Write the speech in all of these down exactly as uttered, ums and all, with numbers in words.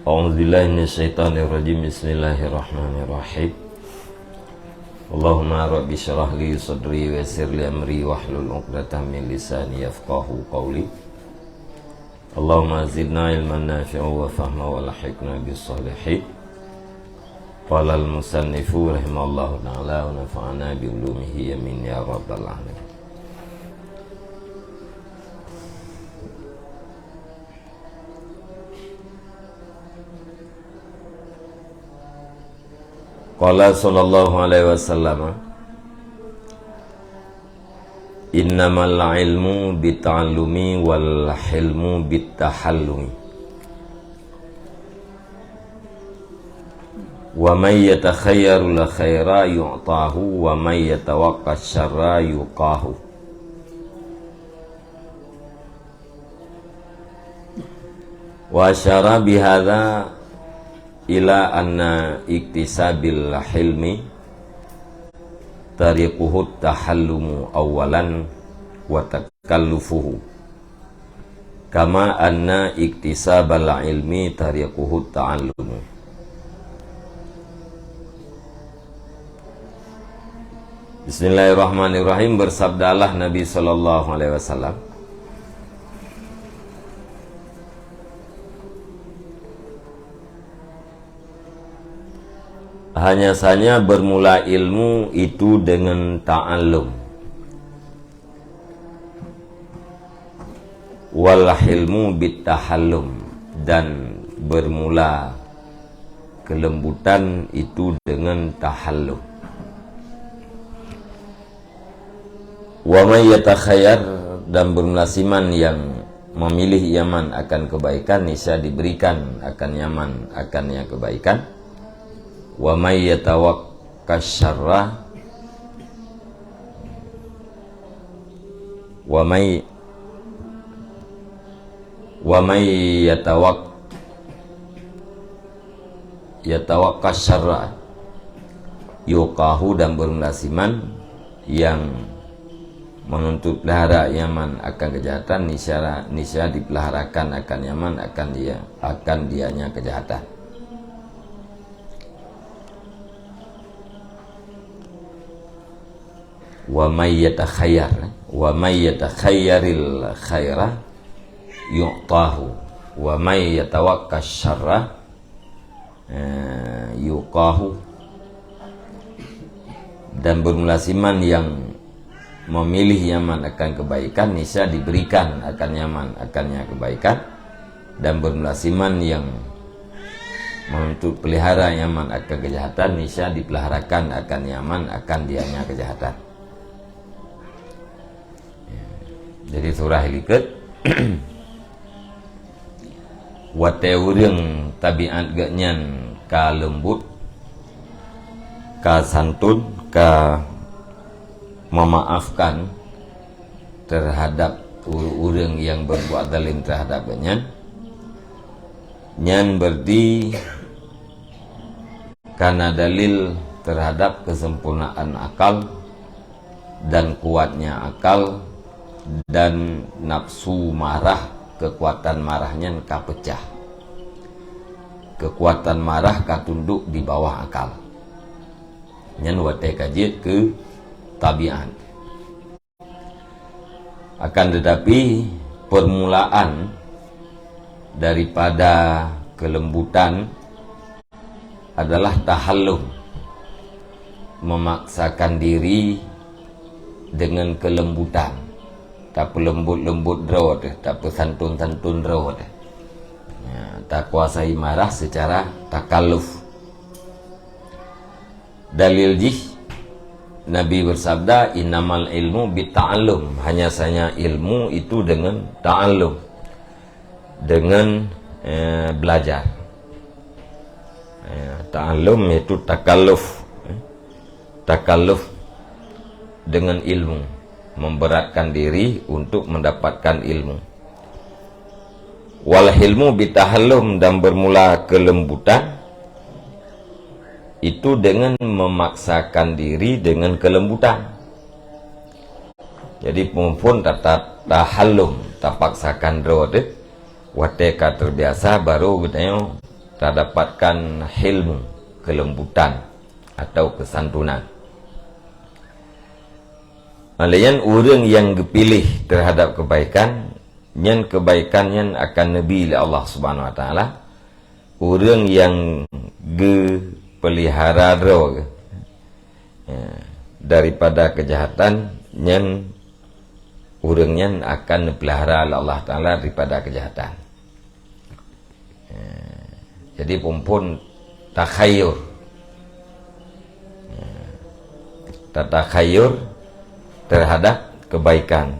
أعوذ بالله من الشيطان الرجيم. بسم الله الرحمن الرحيم. اللهم رب اشرح لي صدري ويسر لي أمري واحلل عقدة من لساني يفقهوا قولي. اللهم زدنا علما نافعا وفهما وألحقنا بالصالحين. قال المصنف رحمه الله تعالى ونفعنا بعلومه آمين يا رب العالمين. Qala sallallahu alaihi wasallam, "Innamal ilmu bita'allumi wal hilmu bitahallumi. Wa may yatakhayyaril khaira yu'tahu, wa may yatawaqqa syarra yuqahu." Wa asyara bihadza ila anna iktisabil hilmi tariquhut tahallumu awwalan wa takallufuhu, kama anna iktisabal ilmi tariquhut ta'allumu. Bismillahirrahmanirrahim. Bersabdalah Nabi sallallahu alaihi wasallam, hanya saja bermula ilmu itu dengan ta'allum. Wal hilmu bitahallum, dan bermula kelembutan itu dengan tahallum. Wa may yatakhayyar, dan bermula siman yang memilih nyaman akan kebaikan, niscaya diberikan akan nyaman akan yang kebaikan. Wa may yatawaqqa syarra, wa may, wa may yatawaq-, yatawaqqa syarra yuqahu, dan bermula siman yang menuntut pelihara nyaman akan kejahatan, niscaya, niscaya dipeliharakan akan nyaman akan dia, akan dianya kejahatan. Wa may yatakhayyar, wa may yatakhayyaril khaira yu'tahu, wa may yatawaqqa syarra, eh, yuqahu, dan bermula siman yang memilih nyaman akan kebaikan, niscaya diberikan akan nyaman akannya kebaikan, dan bermula siman yang menuntut pelihara nyaman akan kejahatan, niscaya dipeliharakan akan nyaman akan dianya kejahatan. Jadi surah likot, watée ureuëng tabiat geuhnyan ka leumbut, ka santun, ka memaafkan terhadap ureuëng-ureuëng yang berbuat zalim terhadap geuhnyan, nyan berarti karena dalil terhadap kesempurnaan akal dan kuatnya akal, dan nafsu marah, kekuatan marah nyan ka pecah. Kekuatan marah ka tunduk di bawah akal. Nyan watée ka jeuet keu tabiat. Akan tetapi, permulaan daripada kelembutan adalah tahallum, memaksakan diri dengan kelembutan, tapeuleumbuet-leumbuet droe teuh, tapeusantun-santun droe teuh. Ya, takuasai marah secara takalluf. Dalil jih, Nabi bersabda, "Innamal ilmu bita'allum." Hanya saja ilmu itu dengan ta'allum, dengan, eh, belajar. Eh, ta'allum yaitu takalluf. Eh, takalluf dengan ilmu, memberatkan diri untuk mendapatkan ilmu. Wal hilmu bitahallum, dan bermula kelembutan itu dengan memaksakan diri dengan kelembutan. Jadi, phon-phon ta-, ta-, tahallum, tapaksakan droe teuh, watée ka terbiasa, baru geutanyoe tadapatkan hilmu, kelembutan atau kesantunan. Laén ureuëng nyang geupiléh terhadap kebaikan, nyan kebaikan nyan akan neubi lé Allah Subhanahu Wa Taala. Ureuëng nyang geupeulihara droe, ya, daripada kejahatan, nyan ureuëng nyan akan neupeulihara lé Allah Taala daripada kejahatan. Ya, jadi phon-phon takhayyur. Ya, tatakhayur terhadap kebaikan.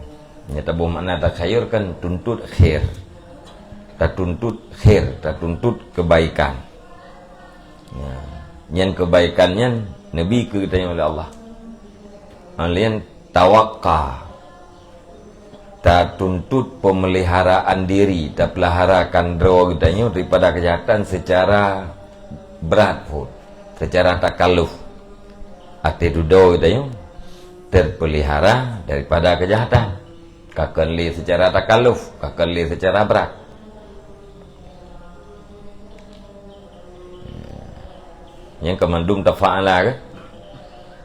Nyata boh makna takhayur kan tuntut khair. Tatuntut khair, tatuntut kebaikan. Ya. Nyan kebaikan nyan neubi keu geutanyoe lé Allah. Laén tawakka. Tatuntut pemeliharaan diri, tapeuliharakan droe geutanyoe daripada kejahatan secara brat phon, secara takalluf. Até dudoe geutanyoe terpelihara daripada kejahatan. Ka kon lé secara takalluf, ka kon lé secara brat. Nyang keumandum tafa'ala ke?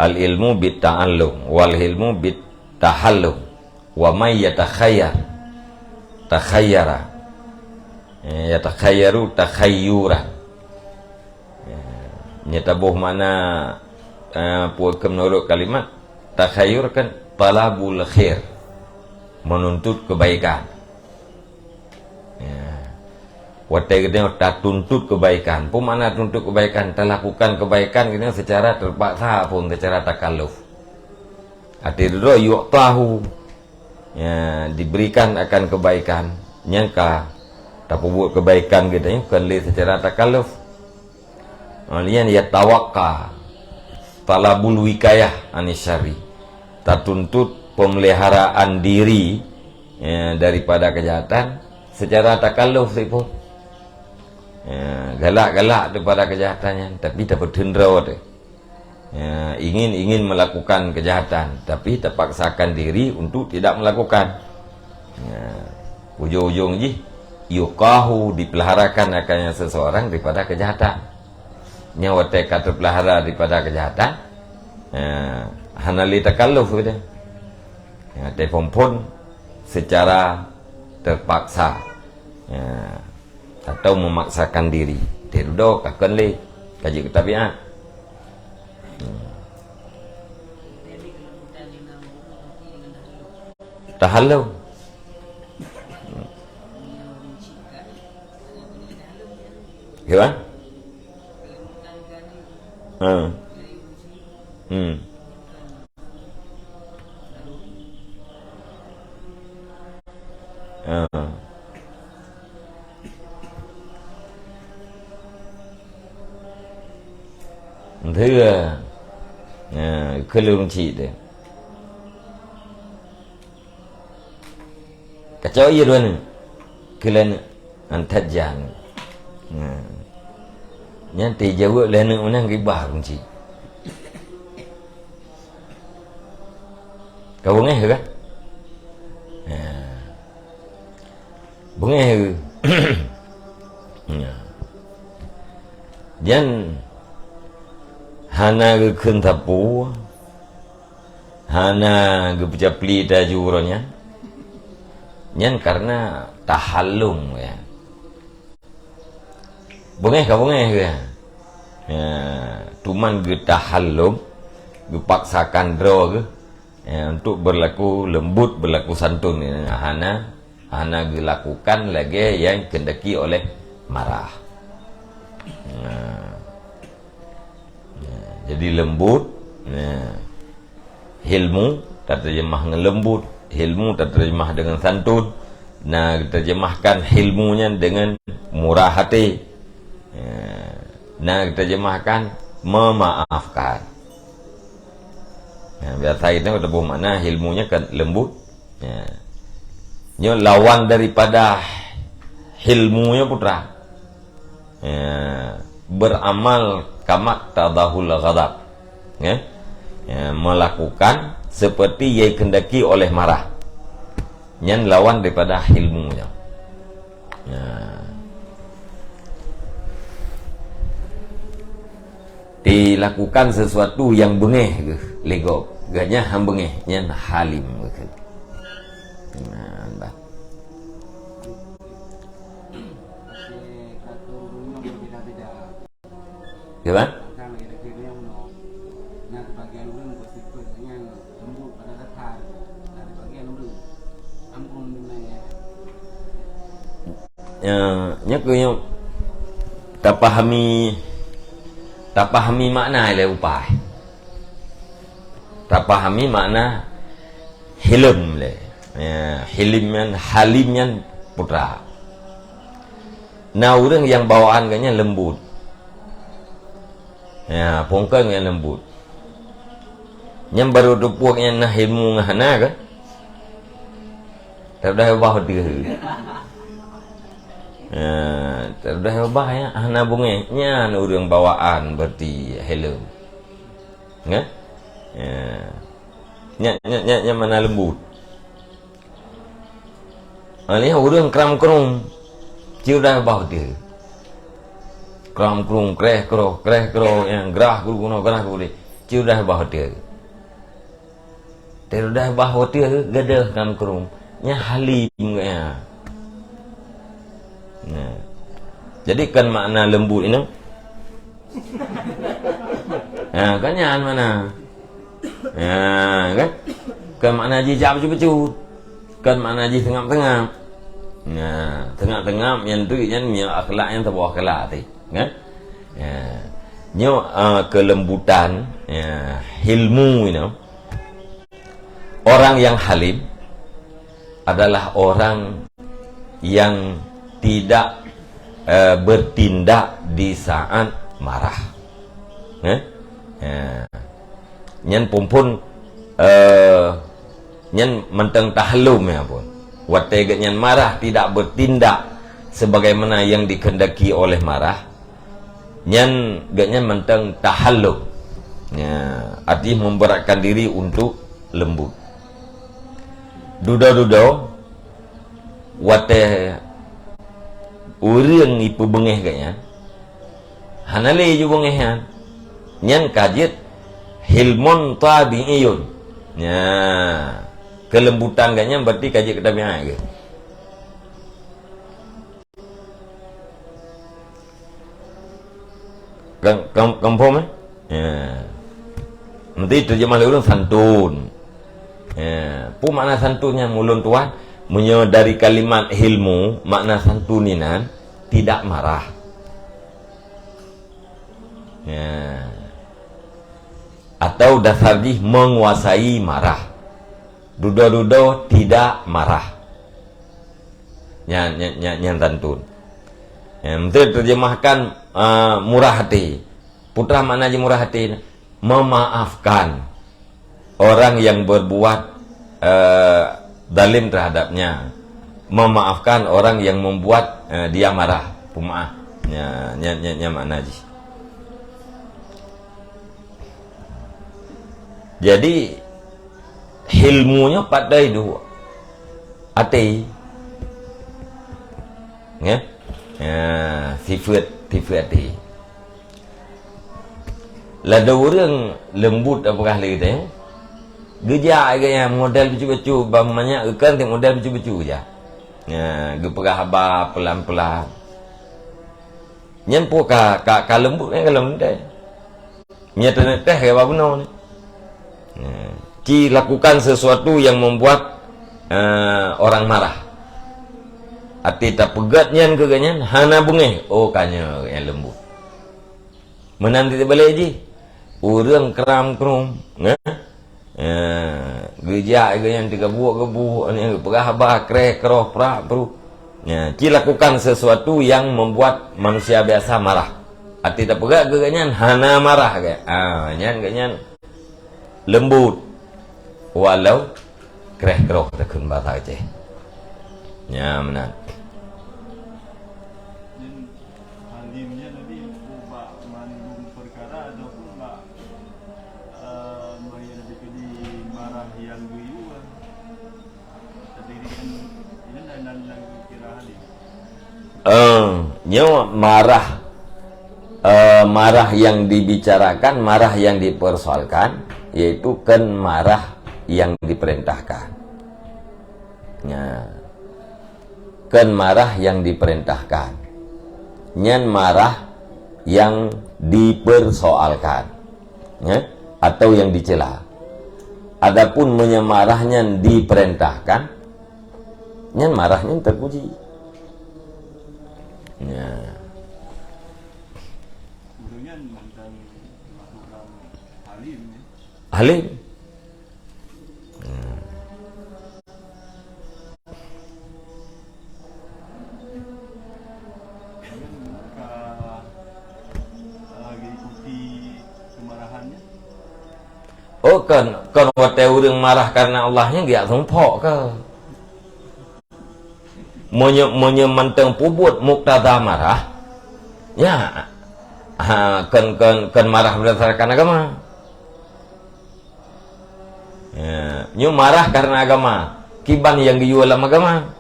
Al ilmu bit ta'allum, wal ilmu bit tahallum. Wa may yatakhayyar, takhayyara. Eh, yatakhayyaru takhayyuran. Eh, nyata boh makna, eh, peue keu meunurot kalimat, takhayyur kan talabul khair, menuntut kebaikan. Ya. Watée geutanyoe tatuntut kebaikan. Peue makna tuntut kebaikan? Talakukan kebaikan geutanyoe secara terpaksa phon, secara takalluf. Até dudoe yu'tahu. Ya, diberikan akan kebaikan. Nyang ka tapeubuet kebaikan geutanyoe kon lé secara takalluf. Laén yatawakka, talabul wikayah anis syarri. Tatuntut pemeliharaan diri, ya, daripada kejahatan secara takalluf sipun. Ya, galak-galak daripada kejahatan nyan, tapi tapeuteun droe teuh. Ya, ingin-ingin melakukan kejahatan, tapi terpaksakan diri untuk tidak melakukan. Ya, ujung-ujung jih, yuqahu, dipeliharakan akan seseorang daripada kejahatan. Nyoe watée ka teupeulihara daripada kejahatan, eh, hana lé takalluf gitu. Ya, tephon-phon secara terpaksa. Ya, atau memaksakan diri. Teududoe ka kon lé, ka jeuet keu tabiat. Hmm. Tahallum. Ya kan? Ha. Hmm. Ha. Nteue. Ha, keu lôn cit deh. Kacau ie dua neuk. Keu lhèe neuk. An that jih aneuk. Nah. Nyan teuh jaweueb lhèe neuk meunan gibah kunci. Ka beungèh ka? Nah. Beungèh ka? Nah. Nyan hana geukheun sapeue. Hana geupeucapli taju uroe nyan. Nyan karena tahallum, ya. Beungèh ka beungèh, ya. Ya, cuman geutahallum, geupaksakan droe geuh, ya, untuk berlaku lembut, berlaku santun, ya. Hana, hana geulakukan lagèe nyang keundaki oleh marah. Ya. Ya, jadi lembut, ya. Hilmu taterjemah ngon lembut, hilmu taterjemah dengan santun. Na geuterjemahkan hilmu nyan dengan murah hati. Ya. Na geuterjemahkan memaafkan. Ya, biasa kita taboh makna hilmu nyan kan lembut. Ya. Nyoe lawan daripada hilmu nyoe putra. Ya, beramal kamak tadahul ghadab. Ya. Ya, melakukan seperti yang kehendaki oleh marah. Nyan lawan daripada hilmu nyoe. Ya. Dilakukan sesuatu nyang beungéh geuh lé gob. Geuhnyan han beungéh, nyan halim geuh. Nah, bah. Ya, bah? Ya, nyoe keuh nyoe tapahami, tapahami makna lé upai. Tapahami makna hilm lé. Ya, hilm nyan, halim nyan putra. Na ureuëng nyang bawaan geuhnyan leumbut. Ya, phôn keuh nyang leumbut. Nyan barô teupeue nyan na ilmu ngon hana kan? Teudah ubah beutôi. Ya, teudah ubah ya, hana beungéh. Nyan ureuëng bawaan berarti hilm. Kan? Ya. Nyan, nyan, nyan, nyan makna leumbut. Alih ureuëng kram krong, ci udah bah beutôi. Kram krong, kreh kroh, kreh kroh, nyang grah geunoe, grah geunoe, ci udah bah beutôi. Teudah bah beutôi, gadôh kram krong. Nyan halim geuhnyan. Nah. Jadi kan makna leumbut inoe. Ha, kan nyan makna. Ha, kan? Kan makna jih jak bacut-bacut. Kan makna jih teungab-teungab. Nah, teungab-teungab nyan tu nyan meunyoe akhlak nyan saboh akhlak teuh, kan? Ya. Nyoe, ah, keulembutan, ya, hilmu inoe. Orang yang halim adalah orang yang tidak, eh, bertindak di saat marah. Eh? Eh. Nyan phôn-phôn, eh, nyan mantong tahallum ya phôn. Watée geuhnyan marah tidak bertindak sebagaimana yang dikehendaki oleh marah, nyan geuhnyan mantong tahallum. Ya, arti memberatkan diri untuk lembut. Dudoe-dudoe, watée ureuëng ipeubeungéh geuhnyan, hana lé jibeungéh nyan. Nyan ka jeuet hilmun tabi'iyun. Nya, keulembutan geuhnyan berarti ka jeuet keu tabiat geuh. Kan, kan, kan phom, eh? Ya. Nanti terjemah lé ureuëng santun. Ya. Peue makna santun nyan ulôn tuan? Meunyoe dari kalimat hilmu, makna santun inan tidak marah. Ya. Atau dasar jih menguasai marah. Dudoe-dudoe tidak marah. Nyan, nyan, nyan, nyan santun. Ya, meuteurjemahkan, ah, murah hati. Peue makna jih murah hati? Memaafkan orang yang berbuat, eh, zalim terhadapnya. Memaafkan orang yang membuat, eh, dia marah. Pemaaf. Nya, nya, nya, nya makna jih. Jadi, hilmu nyoe padai duek até. Ya? Ya, sifat, sifat até. Lada ureuëng leumbut apakah lé teuh, geujak geuya model bacut-bacut, ban manyak geukan teuh model bacut-bacut jak. Ya, geupeugah haba pelan-pelan. Nyan peue ka, ka, ka leumbut, eh, ka leumbut. Nyan teuneuk teh keu bunoe ni. Nah, ci lakukan sesuatu yang membuat, eh, orang marah. Até tapeugét nyan keu geuhnyan hana beungéh. Oh, ka nyoe nyang leumbut. Meunan teubalek jih. Ureuëng kram krum, nah. Eh, geujak geuhnyan teugeubuk-geubuk, nyan geupeugah haba kreh kroh prak pruh. Ya, ci lakukan sesuatu yang membuat manusia biasa marah. Até tapeugah geuhnyan hana marah geuh. Ah, nyan geuhnyan leumbut. Walau kreh kroh takheun basa Aceh. Nya meunan. Halim nyan Nabi ubak mandum perkara ataupun bak, eh, maya Nabi tadi marah nyang geuyue? Tadi kan ini dan, dan, dan kira halim. Eh, nyoe marah. Eh, marah yang dibicarakan, marah yang dipersoalkan, yaitu kon marah yang diperintahkan. Nah, kon marah yang diperintahkan. Nyan marah yang dipersoalkan, ya, atau yang dicela. Adapun meunyoe marah nyan diperintahkan, nyan marah nyan terpuji. Ya. Halim. Oh, kon, kon watée ureuëng marah karena Allah nyan geujak sumpok keu. Meunyoe, meunyoe mantong peubuet muktada marah, ya, ha, kon, kon, kon marah berdasarkan agama. Ya, nyoe marah karena agama. Kiban nyang geuyue lam agama.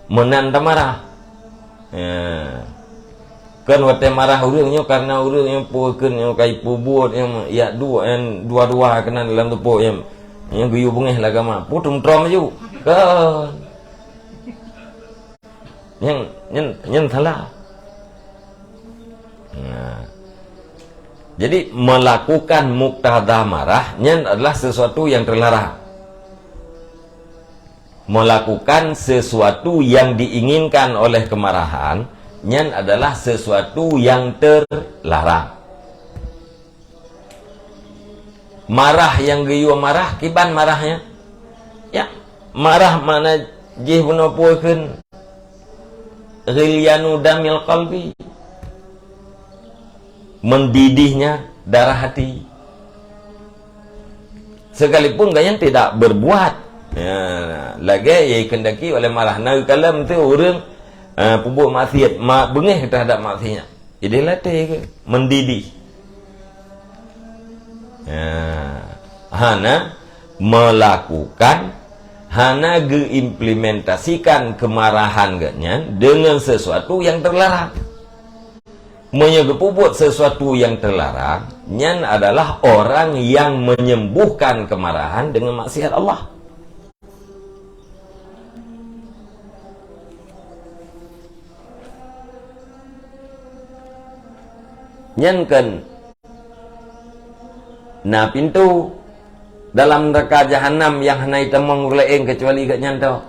Meunan tamarah. Ya. Kon watée marah ureuëng nyoe karena ureuëng nyang peue kheun nyang kai peubuet nyang yak dua, nyang dua-dua keunan dalam teupok nyang, nyang geuyue beungéh lam agama. Putum trom aju. Kon. Nyan, nyan, nyan salah. Nah. Jadi, melakukan muktada marah nyan adalah sesuatu yang terlarang. Melakukan sesuatu yang diinginkan oleh kemarahan nyan adalah sesuatu yang terlarang. Marah nyang geuyue marah, kiban marah nyan? Ya, marah makna jih bunoe peue kheun ghilyanu damil qalbi. Mendidihnya darah hati. Sekalipun gobnyan tidak berbuat. Ya, lagée nyang dikehendaki oleh marah. Na kalon teu ureuëng, eh, peubuet maksiat, ma-, beungéh terhadap maksiat. Jadi latée ke mendidih. Ya. Hana melakukan, hana geuimplementasikan kemarahan gobnyan dengan sesuatu yang terlarang. Meunyoe geupeubuet sesuatu yang terlarang, nyan adalah orang yang menyembuhkan kemarahan dengan maksiat Allah. Nyan kon na pintoe dalam neuraka jahanam nyang hana jitamong ureuëng laén keucuali gobnyan tok.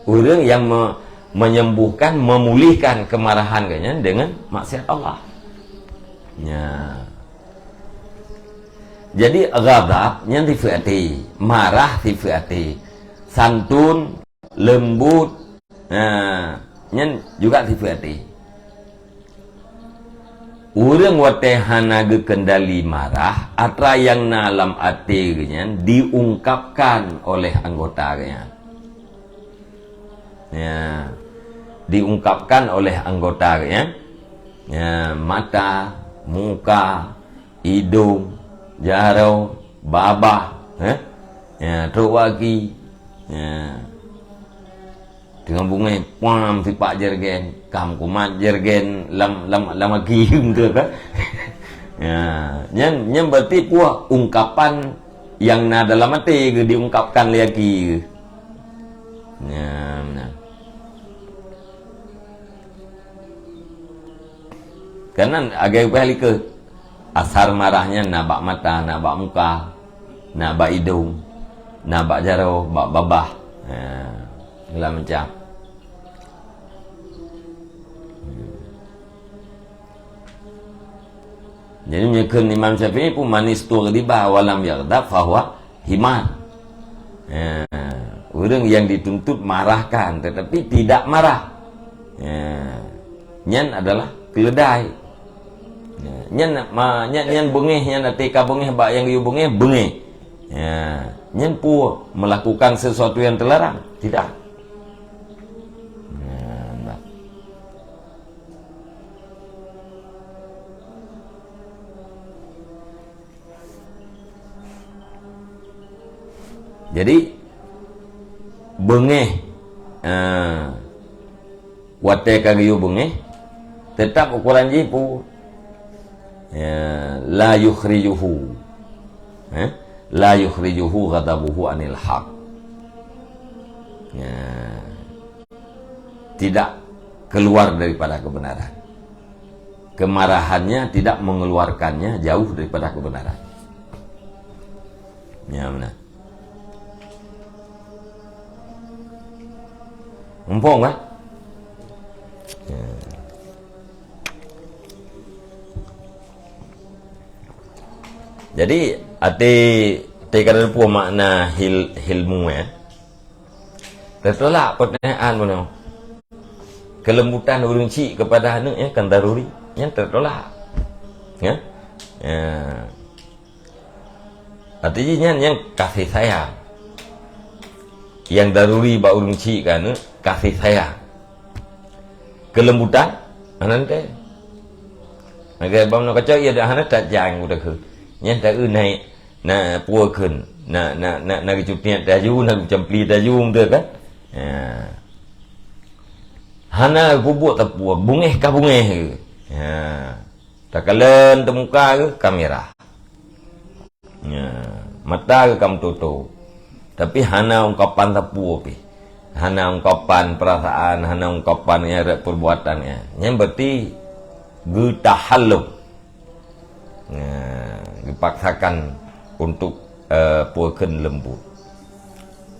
Ureuëng nyang me-, menyembuhkan, memulihkan kemarahan gobnyan dengan maksiat Allah. Nya. Jadi, ghadab nyan sifeuet até, marah sifeuet até, santun, leumbot, ha, nyan juga sifeuet até. Ureuëng watée hana geukendali marah, atra nyang na lam até geuh nyan diungkapkan oleh anggota geuh nyan. Ya, diungkapkan oleh anggota geuh nyan. Ya, mata, muka, idong, jaroe, babah, eh? Ya, trok bak gaki. Ya. Teungoh beungéh, puam sipak jergen, kam kumat jergen lam, lam, lam aki, beutôi kan? Ya, nyan, nyan berarti peue ungkapan nyang na dalam até geuh diungkapkan lé aki geuh. Nyan, nyan. Karena agai upah likot. Asar marah nyan na bak mata, na bak muka, na bak idong, na bak jaroe, bak babah. Ha, segala macam. Jadi, meunyoe kheun Imam Syafi'i pun, "Man istughdiba wa lam yaghdab fahuwa himar." Ya, ureuëng yang dituntut marahkan tetapi tidak marah. Ya, nyan adalah keuleudai. Ya, nyan ma-, nyan, nyan beungéh, nyan até ka beungéh bak nyang geuyue beungéh, beungéh. Ya, nyan peue melakukan sesuatu yang terlarang? Tidak. Ya, nah. Jadi, beungéh, eh, watée ka geuyue beungéh, teutap ukuran jih peue, Ya, la yukhrijuhu. Eh? La yukhrijuhu ghadabuhu anil haq. Ya. Tidak keluar daripada kebenaran. Kemarahannya tidak mengeluarkannya jauh daripada kebenaran. Ya, benar. Muphom, kan? Ya. Jadi, até, até ka teupeue makna hil-, hilmu, ya. Teutolak peutanyaan bunoe. Kelembutan ureuëng chik kepada aneuëk nyan kan daruri. Nyan teutolak. Ya? Ya. Arti jih nyan, nyan kasih sayang. Nyang daruri bak ureuëng chik keu aneuëk, kasih sayang. Kelembutan, hana teuntée. Lagée bang na kacok, ia dak hana tajang udah keu. Nyan ta eu naik, na puwoe kheun, na, na, na, na geucutiet taju, na geucampli taju, beutôi kan? Ya. Hana geupubuet tapuwoe, bungéh ka bungéh. Ya. Takalon teumuka geuh ka mirah. Ya, mata geuh ka meututoe. Tapi hana ungkapan sapeue pih. Hana ungkapan perasaan, hana ungkapan nyang rot perbuatan nyan. Nyan berarti geutahallum. Ya, geupaksakan untuk, eh, puwoe kheun leumbut.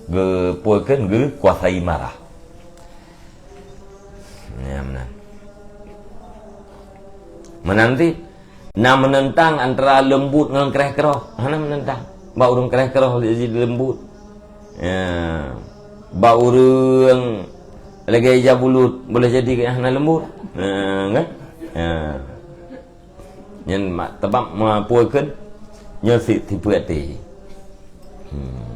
Geu-, puwoe kheun geukuasai marah. Ya, meunan. Meunan cit, na meunentang antara leumbut ngon kreh-kroh. Hana meunentang. Bak ureuëng kreh-kroh jadi leumbut. Ya. Bak ureuëng lagée ija bulut, boleh jadi hana leumbut. Ya, kan? Ya. Nyan mak, teubab ma-, puwoe kheun, nyoe si-, sifeuet até. Hmm.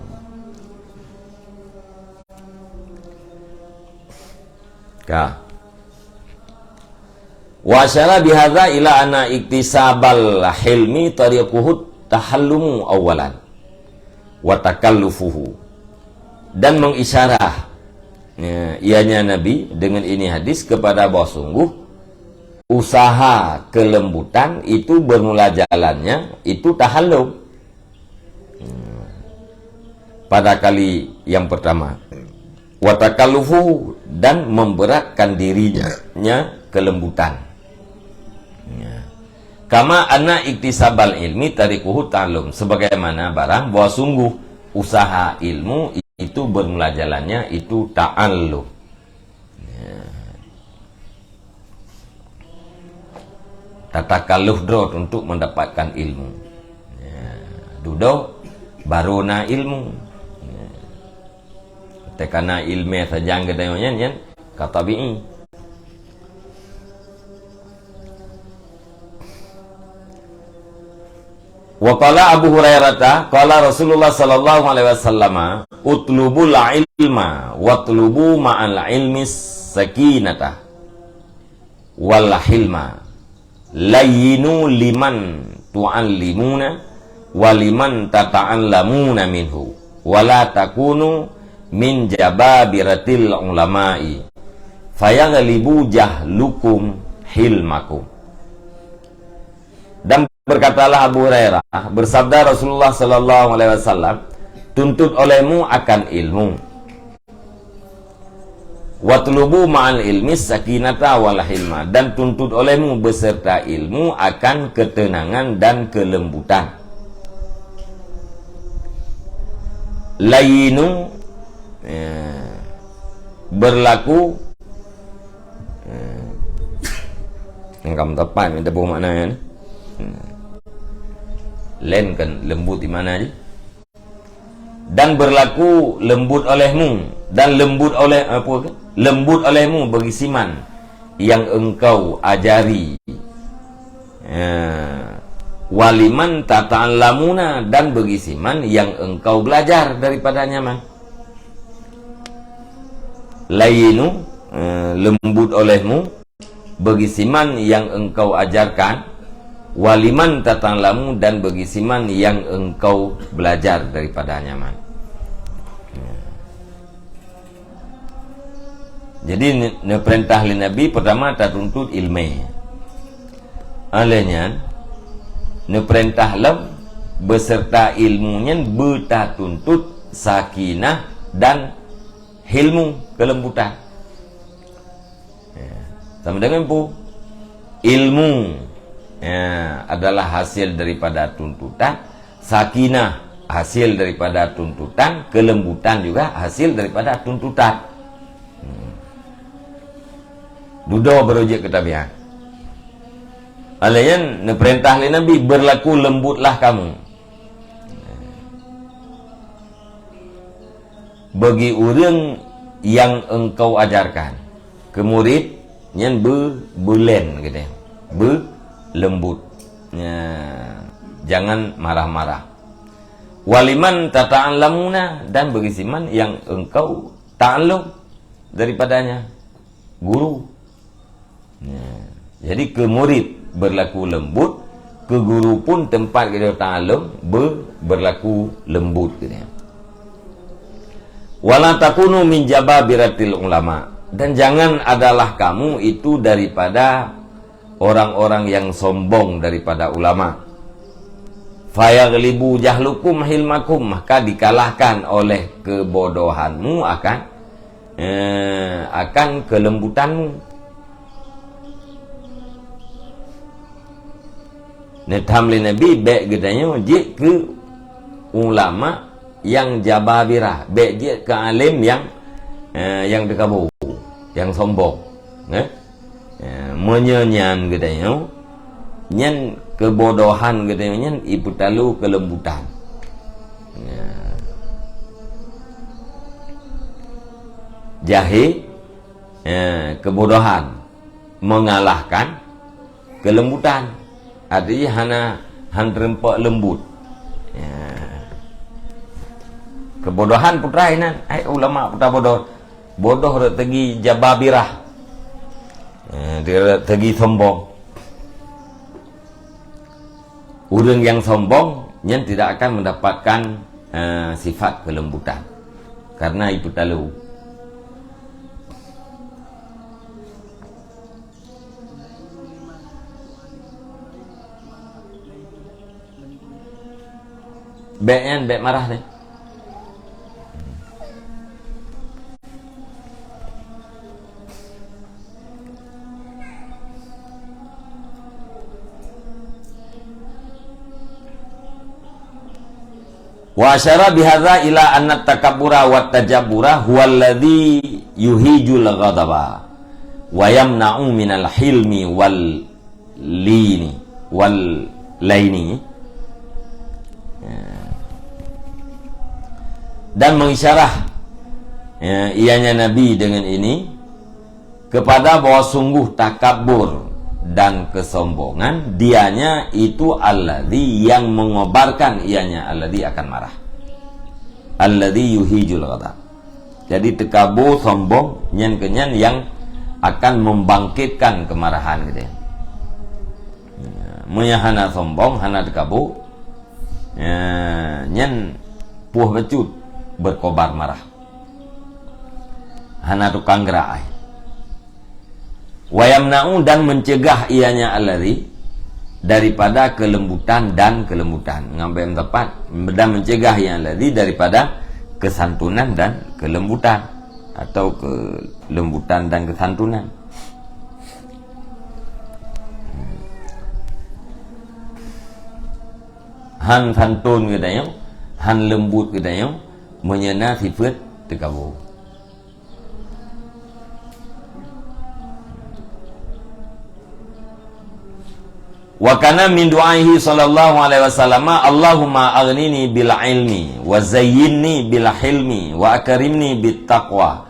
Ka. Wa asyara bihadza ila anna iktisabal hilmi tariquhut tahallumu awwalan wa takallufuhu. Dan mengisyarah, ya, ianya Nabi dengan ini hadis kepada bahwa sungguh usaha kelembutan itu bermula jalannya itu tahallum. Hmm. Pada kali yang pertama. Wa takallufu, dan memberatkan dirinya kelembutan. Ya. Kama anna iktisabal ilmi tariquhu ta'allum. Sebagaimana barang bahwa sungguh usaha ilmu itu bermula jalannya itu ta'allum. Ya. Tatakalluf droe untuk mendapatkan ilmu. Ya. Dudoe baru na ilmu. Ya. Teuka na ileumé sajan geutanyoe nyan, nyan ka tabi'i. Wa qala Abu Hurairata, qala Rasulullah sallallahu alaihi wasallama, "Utlubul ilma watlubu ma'al ilmi sakinata wal hilma. Layyinu liman tu'allimuna wa liman tata'allamuna minhu, wa la takunu min jababiratil ulama'i, fayaghlibu jahlukum hilmakum." Dan berkatalah Abu Hurairah, bersabda Rasulullah sallallahu alaihi wasallam, "Tuntut olehmu akan ilmu. Watlubu ma'al ilmi sakinata wal hilma," dan tuntut olehmu beserta ilmu akan ketenangan dan kelembutan. Layyinu, ya, berlaku, ya, engkam tepat minta buah makna ni. Hmm. Lain kan lembut di mana je? Dan berlaku lembut olehmu, dan lembut oleh, apa ke? Lembut olehmu bagi siman yang engkau ajari. Ya. Waliman tata'allamuna, dan bagi siman yang engkau belajar daripadanya, man. Layyinu, eh, lembut olehmu bagi siman yang engkau ajarkan, waliman tata'allamu, dan bagi siman yang engkau belajar daripadanya, man. Jadi, ne-, neupeurintah lé Nabi, pertama, tatuntut ileumé. Oleh nyan, neupeurintah lom, beuseurta ilmu nyan beuta tuntut sakinah dan hilmu, keulembutan. Ya. Sama dengan pu-, ilmu, ya, adalah hasil daripada tuntutan, sakinah hasil daripada tuntutan, keulembutan juga hasil daripada tuntutan. Hmm. Dudoe barô jeuet keu tabiat. Alèh nyan neupeurintah lé Nabi, "Berlaku lembutlah kamu bagi ureuëng yang engkau ajarkan." Keu murid nyan beu-, beulén geude, beulembut. Ya, jangan marah-marah. "Waliman tata'allamuna," dan bagi siman yang engkau ta'allum daripadanya, guru. Ya. Jadi keu murid berlaku lembut, keu guru pun teumpat geutanyoe ta'allum be-, berlaku lembut geutanyoe. "Wala takunu min jababiratil ulama," dan jangan adalah kamu itu daripada orang-orang yang sombong daripada ulama. "Fayaghlibu jahlukum hilmakum," maka dikalahkan oleh kebodohanmu akan, eh, akan kelembutanmu. Neutham lé Nabi, bék geutanyoe jeuet keu ulama nyang jababirah, bék jeuet keu alim nyang, eh, nyang teukabo, nyang sombong. Eh? Eh, meunyoe nyan geutanyoe, nyan keubodohan geutanyoe nyan ipeutalo keulembutan. Ya. Jahé, eh, keubodohan mengalahkan keulembutan. Artinya hana, han teureumpak lembut. Ya. Keubodohan putra inan, ai ulama putra bodoh. Bodoh rot teugi jababirah. Eh, dia rot teugi sombong. Ureuëng yang sombong nyan tidak akan mendapatkan, eh, sifat kelembutan. Karena ipeutalo. Bék nyan, bék marah deh. Wa asyara bihadza ila anna takabbura wa tajabbura huwa alladzi yuhijul ghadaba wa yamna'u minal hilmi wal lini, wal laini. Ya. Dan mengisyarah, ya, ianya Nabi dengan ini kepada bahwa sungguh takabur dan kesombongan, dianya itu alladzi yang mengobarkan ianya alladzi akan marah. Alladzi yuhijul ghadab. Jadi, teukabo sombong nyan keu nyan nyang akan membangkitkan keumarahan geude. Ya, meunyo hana sombong, hana teukabo, ya, nyan poh bacut berkobar marah. Hana tukang gerak ai. Wa yamna'u, dan mencegah ianya alladzi daripada kelembutan dan kelembutan. Ngambil tepat, dan mencegah ianya alladzi daripada kesantunan dan kelembutan, atau kelembutan dan kesantunan. Han santun geutanyoe, han lembut geutanyoe, meunyo na sifeuet teukabo. Wa kana min du'aihi sallallahu alaihi wasallam, "Allahumma aghnini bil ilmi, wa zayyinni bil hilmi, wa akrimni bit taqwa,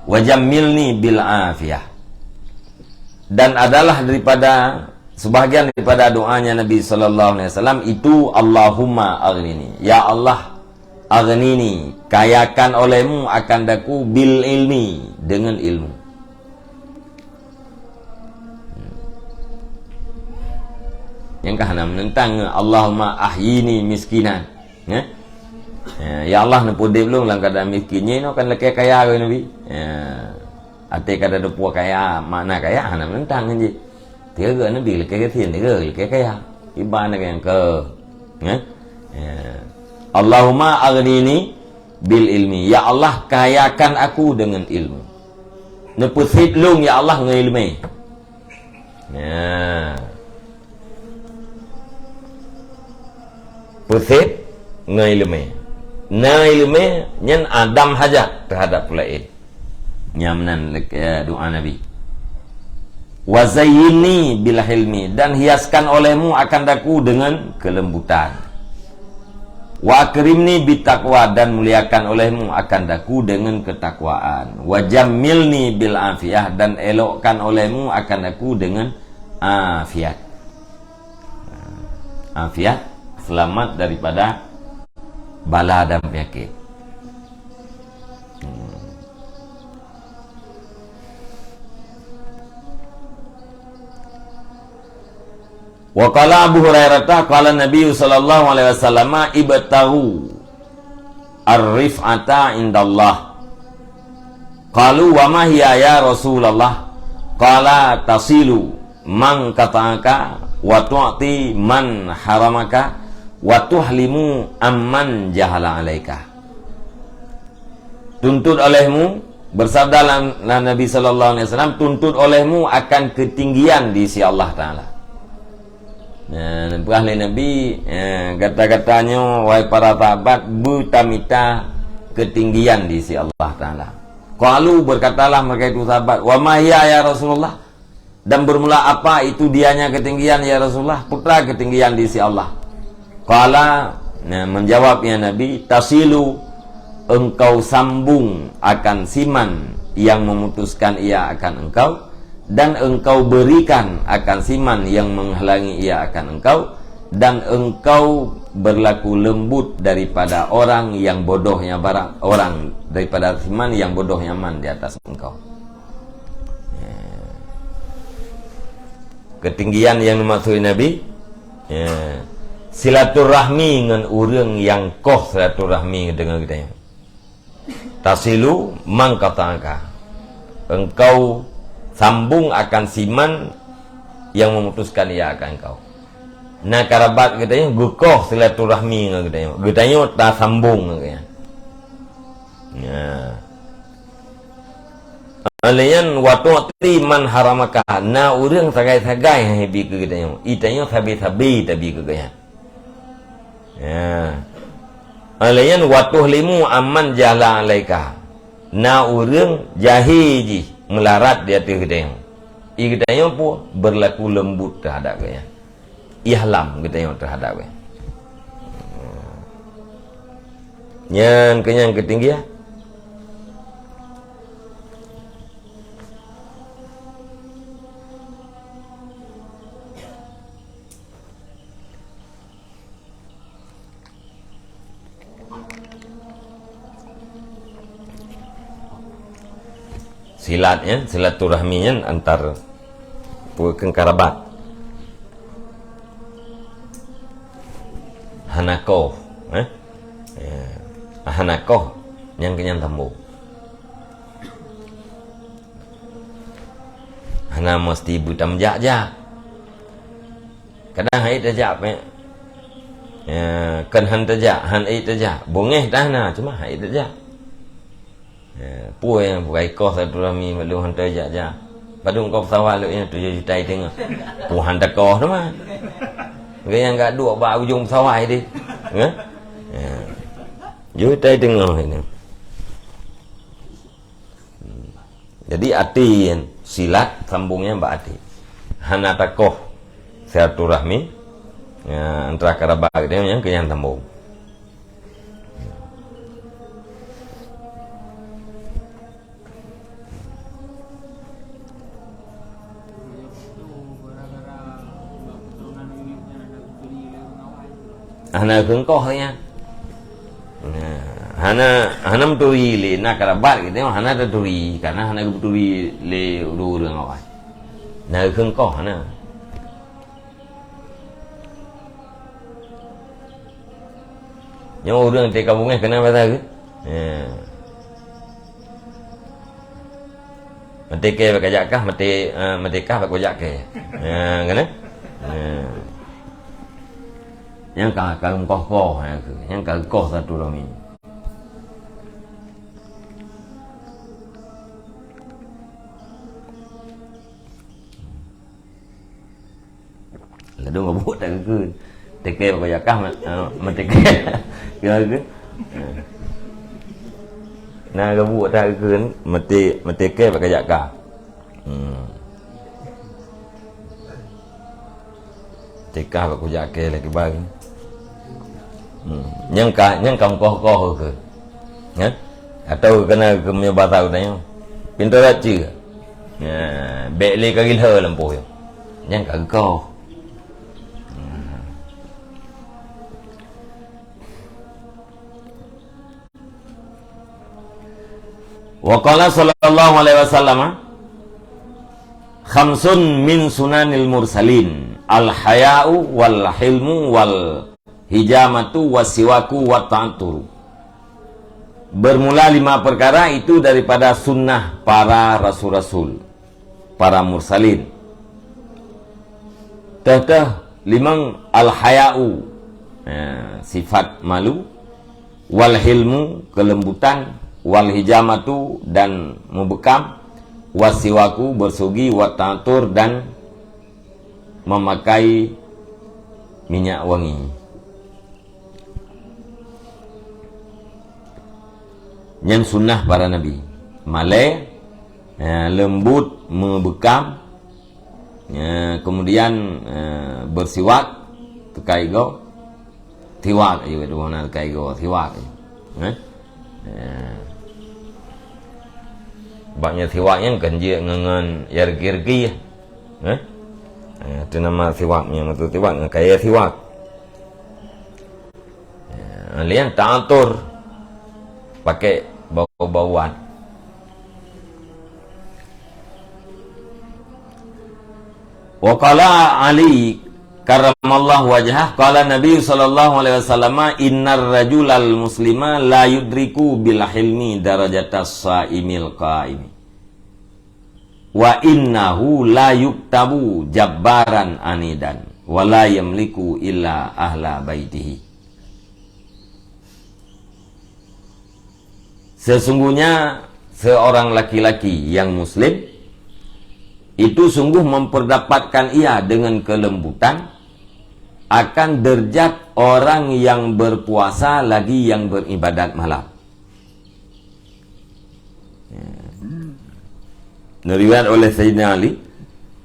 wa jammilni bil afiyah." Dan adalah daripada, sebahagian daripada doanya Nabi sallallahu alaihi wasallam itu, "Allahumma aghnini." Ya Allah, "Aghnini, kayakan olehmu akan daku bil ilmi, dengan ilmu." Nyang ka hana menentang, "Allahumma ahyini miskinan." Ya? Ya, ya Allah, neupeudeb lôn lam keuadaan miskin. Nyoe kan lakée kaya keu Nabi. Ya. Até kada teupeu kaya, makna kaya hana menentang kan jih. Tiga Nabi lakée gasien, tiga lakée kaya. Iban lagèe nyan keuh. Eh? Ya. Allahumma aghnini bil ilmi. Ya Allah, kayakan aku dengan ilmu. Neupeusit lôn, ya Allah, ngon ileumèe. Ya. Peusit ngon ileumèe. Na ileumèe nyan adam hajat teuhadap peulaén. Nyan meunan, eh, doa Nabi. "Wa zayyinni bil hilmi," dan hiaskan olehmu akan daku dengan kelembutan. "Wa akrimni bit taqwa," dan muliakan olehmu akan daku dengan ketakwaan. "Wa jammilni bil afiyah," dan elokkan olehmu akan daku dengan afiat. Afiat, selamat daripada bala dan penyakit. Hmm. Wa qala Abu Hurairah, qala Nabi sallallahu alaihi wasallam, "Ibtaghu ar-rif'ata indallah." Qalu, "Wa ma hiya ya Rasulullah?" Qala, "Tasilu man qata'aka, wa tu'ti man haramaka, wa tuhlimu amman jahala 'alaika." Tuntut olehmu, bersabda la-, la Nabi sallallahu alaihi wasallam, tuntut olehmu akan ketinggian di sisi Allah Taala. Nah, peugah lé Nabi, eh, gata-gata nyoe, wahai para sahabat, beutamita ketinggian di sisi Allah Taala. Qalu, berkatalah mereka itu sahabat, "Wa ma hiya ya Rasulullah?" Dan bermula apa itu dianya ketinggian, ya Rasulullah? Peue ketinggian di sisi Allah? Qala, nah, menjawab ya Nabi, "Tasilu, engkau sambung akan siman yang memutuskan ia akan engkau, dan engkau berikan akan siman yang menghalangi ia akan engkau, dan engkau berlaku lembut daripada orang yang bodohnya barang, orang daripada siman yang bodohnya man di atas engkau." Ya. Ketinggian yang dimaksud Nabi, ya, silaturahmi ngon ureueng nyang koh silaturahmi deungon geutanyoe. "Tasilu man qata'aka." Engkau sambung akan siman yang memutuskan ia akan engkau. Na karabat geutanyoe geukoh silaturahmi ngon geutanyoe. Geutanyoe tasambong ngon geutanyoe. Ya. Laén, "Wa tu'ti man haramaka." Na ureueng sagai-sagai han ibi keu geutanyoe. Geutanyoe sabe-sabe tabi keu geuhnyan. Ya. Laén, "Wa tuhlimu amman jahala 'alaika." Na ureueng jahé jih meularat di ateueh geutanyoe. Geutanyoe pun berlaku lembut teuhadap geuhnyan. Ihlam geutanyoe teuhadap geuhnyan. Nyan keuh nyang keutinggi, ya. Silat nyan, silaturahmi nyan antar peue kheun karabat. Hana koh, eh? Ya. Hana koh, nyang keu nyan tambong. Hana meusti beutamjak-jak. Kadang han ék tajak pih. Ya, kon han tajak, han ék tajak. Beungéh dah na, cuma han ék tajak. Ya, peue nyang bukai koh silaturahmi bak lôn han tajak-jak. Padum koh pesawat lôn nyan tujoh juta i teungoh. Peue han takoh teuma. Gaya nyang ka duek bak ujong pesawat deh. Ya? Ya. Juta i teungoh ini. Hmm. Jadi, até nyan, silat sambong nyan bak até. Hana takoh silaturahmi, ya, antara karabat geutanyoe nyang keu nyan sambong. Hana kheun koh nyan. Nah, hana, hana meuturi lé na karabat geutanyoe, hana taturi, karena hana geupeuturi lé ureueng-ureueng awai. Na kheun koh, hana. Nyoe ureueng teuka beungéh keunan basa geuh. Ya. Maté kèe bèk kajak kah, maté, eh, maté kah bèk kujak kèe. Ya, kan, eh? Ya. Nyang ka, ka meukoh-koh, nyang ka, nyang ka koh silaturahmi. Ladôm geubuet that geukheun. Teuke bak kujak kah, ma-, eh, meuteukee. Kira geukheun. Na geubuet that geukheun, meuti-, meuteukee bak kujak kah. Hmm. Teuka bak kujak kee lé kiban. Hmm. Nyang ka, nyang ka meukoh-koh keu. Ya? Atau kena keu meunyoe basa geutanyoe. Pintoe rot ceue. Ya, bèk lé ka gilhô lampôh nyoe. Nyang ka geukoh. Hmm. Wa qala sallallahu alaihi wasallam, "Khamsun min sunanil mursalin, al-haya'u wal hilmu wal hijamatu was siwaku wat ta'atturu." Bermula lima perkara itu daripada sunnah para rasul-rasul, para mursalin. Teuh-teuh limong, al-haya'u, eh, sifat malu, wal hilmu, kelembutan, wal hijamatu, dan meubekam, was siwaku, bersugi, wat ta'atur, dan memakai minyak wangi. Nyan sunnah para nabi. Malèe, eh, leumbut, meubekam, eh, kemudian, eh, bersiwak, teukai goe. Siwak, ayo, itu mana teukai goe, siwak. Eh? Eh. Bak nyan siwak nyan kan jeuet ngon, ngon ya regi-regi, eh? Eh, itu nama siwak nyan, maksud siwak ngon kayèe siwak. Ya, lian ta'atur pakai bau-bauan. Wa qala Ali karramallahu wajhah, qala Nabi sallallahu alaihi wasallam, "Innar rajulal muslima la yudriku bil hilmi darajatas saimil qaimi." Wa innahu la yuktabu jabbaran anidan, wa la yamliku illa ahla baitihi. Sesungguhnya seorang laki-laki yang muslim itu sungguh memperdapatkan ia dengan kelembutan akan derajat orang yang berpuasa lagi yang beribadat malam. Ya. Neuriwayat oleh Sayyidina Ali,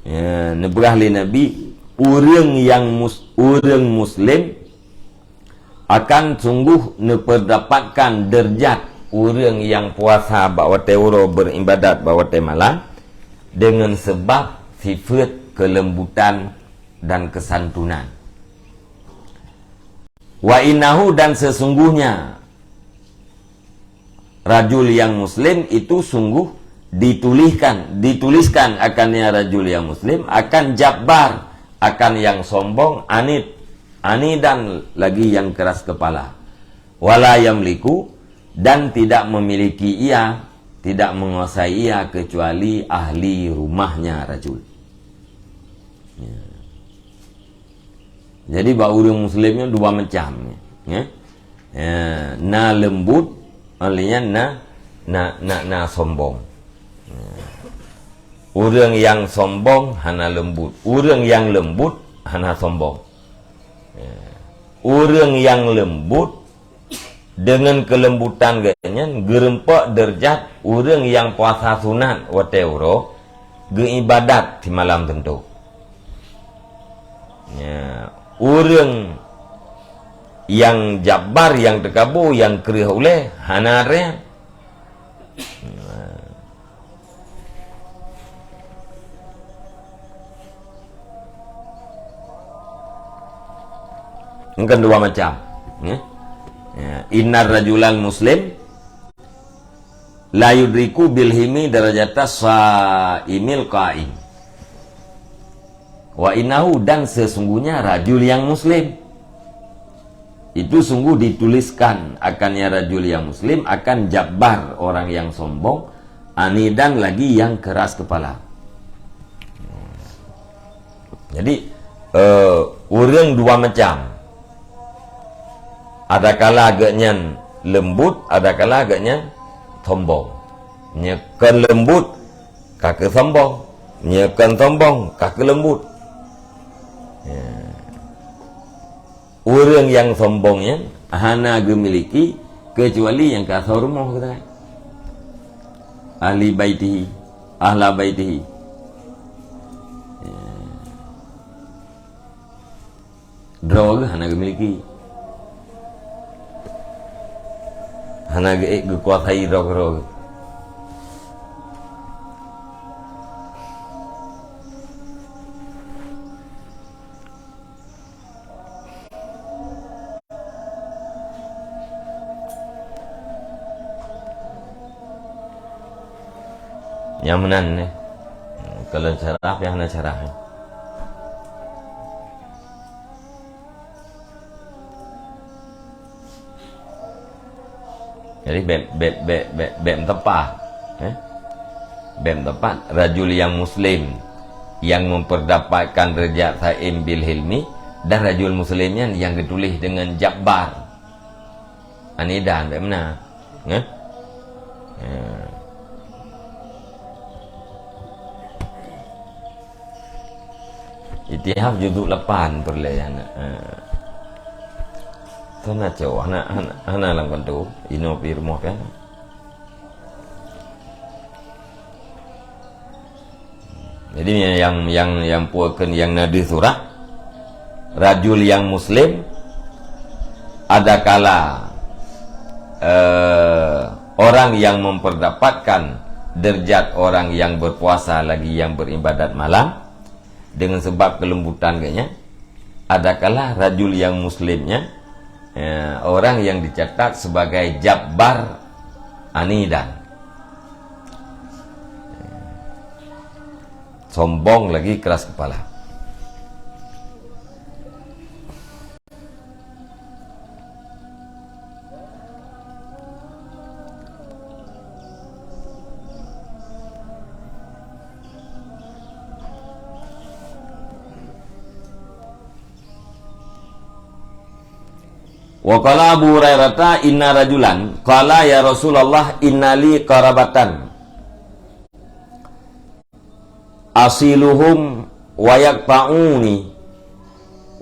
ya, neupeugah lé Nabi, ureuëng nyang mus-, ureuëng muslim akan sungguh neupeudapatkan deurajat ureuëng nyang puasa bak watée uroe, beuribadat bak watée malam, deungon seubab sifeuet keuleumbutan dan keusantunan. Wa innahu, dan sesungguhnya rajul yang muslim itu sungguh ditulihkan, dituliskan akan ya rajul yang muslim, akan jabbar, akan yang sombong, anid, anidan lagi yang keras kepala. Wala yamliku, dan tidak memiliki ia, tidak menguasai ia kecuali ahli rumahnya rajul. Ya. Jadi bak ureuëng muslim nyoe dua macam, ya. Ya, na leumbut, artinya na, na, na, na sombong. Ya. Ureuëng nyang sombong hana leumbut, ureuëng nyang leumbut hana sombong. Ya. Ureuëng nyang leumbut deungon keuleumbutan geuh nyan geureumpok deurajat ureuëng nyang puasa sunat watée uroe, geuibadat simalam teuntoe. Ya, ureuëng nyang jabbar, nyang teukabu, nyang kreueh ulée, hana ré. Ini kan dua macam, ya. Ya, innar rajulal muslim la yudriku bil hilmi darajata saimil qaim. Wa innahu, dan sesungguhnya rajul yang muslim itu sungguh dituliskan akan ya rajul yang muslim akan jabbar, orang yang sombong, anidan lagi yang keras kepala. Jadi, eh, ureuëng dua macam. Adakala geuhnyan leumbut, adakala geuhnyan sombong. Nyoe kon leumbut, ka keu sombong. Nyoe kon sombong, ka keu leumbut. Ya. Ureuëng nyang sombong nyan hana geumiliki keucuali nyang ka asoe rumoh geutanyoe. Ahli baitihi, ahla baitihi. Ya. Droe geuh hana geumiliki. Hana geu-, geukuasai droe-droe geuh. Nyang meunan neh. Kalau syarah, pih hana syarah. Jadi, bèk, bèk, bèk, bèk, bèk meuteupah, eh? Bèk meuteupah, rajul nyang muslim yang memperdapatkan derajat saim bil hilmi, dan rajul muslim nyan nyang geutuléh deungon jabbar. Anidan, bèk meunan. Eh? Ya. Itihaf juzuk lapan peureulèe nyan. Eh. Sana cok, hana, hana, hana lam kanto. Inoe pih rumoh pih hana. Jadi, nyang, nyang, nyang peue kheun nyang na di surah, rajul nyang muslim, adakala, eh, orang yang memperdapatkan derajat orang yang berpuasa lagi yang beribadat malam, dengan sebab kelembutan geuhnyan, adakala rajul nyang muslim nyan, ya, orang yang dicatat sebagai jabbar anidan. Sombong lagi keras kepala. Wa qala Abu Hurairata, "Inna rajulan qala, 'Ya Rasulullah, inna li qarabatan, asiluhum wa yaqta'uni,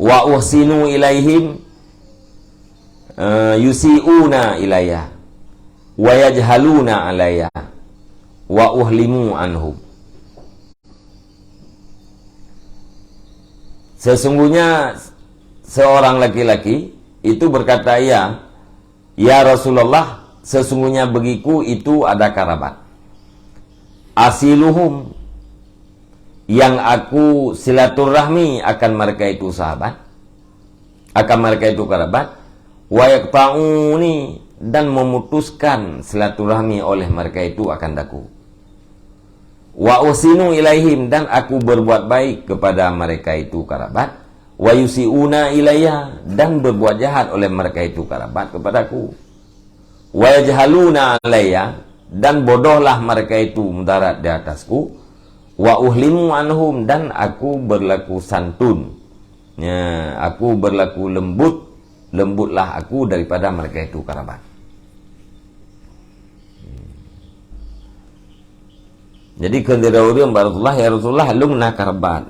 wa uhsinu ilaihim, eh, yusi'una ilayya, wa yajhaluna alayya, wa uhlimu anhum.'" Sesungguhnya seorang laki-laki itu berkata, "Ya, ya Rasulullah, sesungguhnya bagiku itu ada karabat. Asiluhum, yang aku silaturahmi akan mereka itu sahabat, akan mereka itu karabat, wa yaqta'uni, dan memutuskan silaturahmi oleh mereka itu akan daku. Wa uhsinu ilaihim, dan aku berbuat baik kepada mereka itu karabat, wa yusi'una ilayya, dan berbuat jahat oleh mereka itu karabat kepadaku. Wa yajhaluna alayya, dan bodohlah mereka itu mudarat di atasku. Wa uhlimu anhum, dan aku berlaku santun. Ya, aku berlaku lembut, lembutlah aku daripada mereka itu karabat. Jadi, kheun sidroe ureuëng bak Rasulullah, "Ya Rasulullah, lôn na karabat."